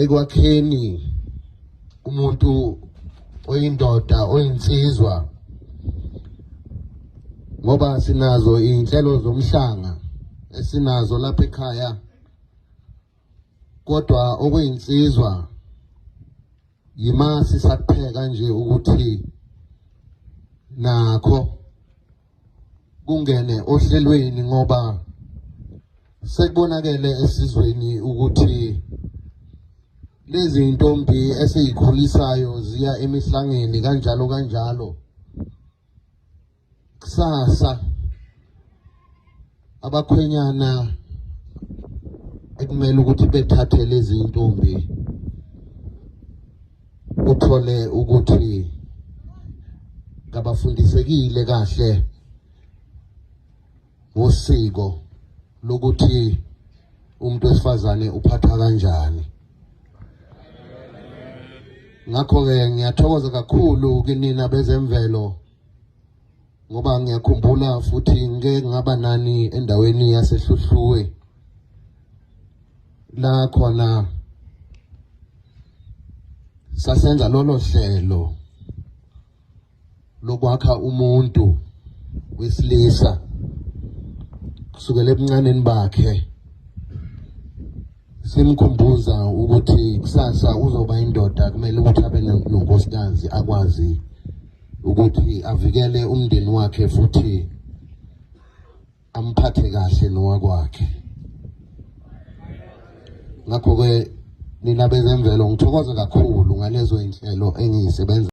Ekwakheni umuntu oyindoda oyinsizwa, ngoba sinazo iy'nhlelo zomhlanga esinazo lapha ekhaya, kodwa okuyinsizwa yima sisakupheka nje ukuthi nakho kungene ohlelweni, ngoba sekubonakele esizweni ukuthi lezi ntombi esiyikhulisayo ziya emihlangeni kanjalo kanjalo. Kusasa abakhwenyana ekumele ukuthi bethathe lezi ntombi, uthole ukuthi kabafundisekile kahle ngosiko lokuthi umuntu wesifazane uphathwa kanjani. Ngakho-ke ngiyathokoza kakhulu kinina bezemvelo, ngoba ngiyakhumbula futhi ngike ngaba nani endaweni yaseHluhluwe la khona sasenza lolo hlelo lokwakha umuntu wesilisa kusukela ebuncaneni bakhe, simkhumbuza ukuthi kusasa uzoba indoda, kumele ukuthi abe nonkosikazi akwazi ukuthi avikele umndeni wakhe futhi amphathe kahle nowakwakhe. Ngakho-ke nina bezemvelo ngithokoza kakhulu ngalezo inhlelo engiyisebenza.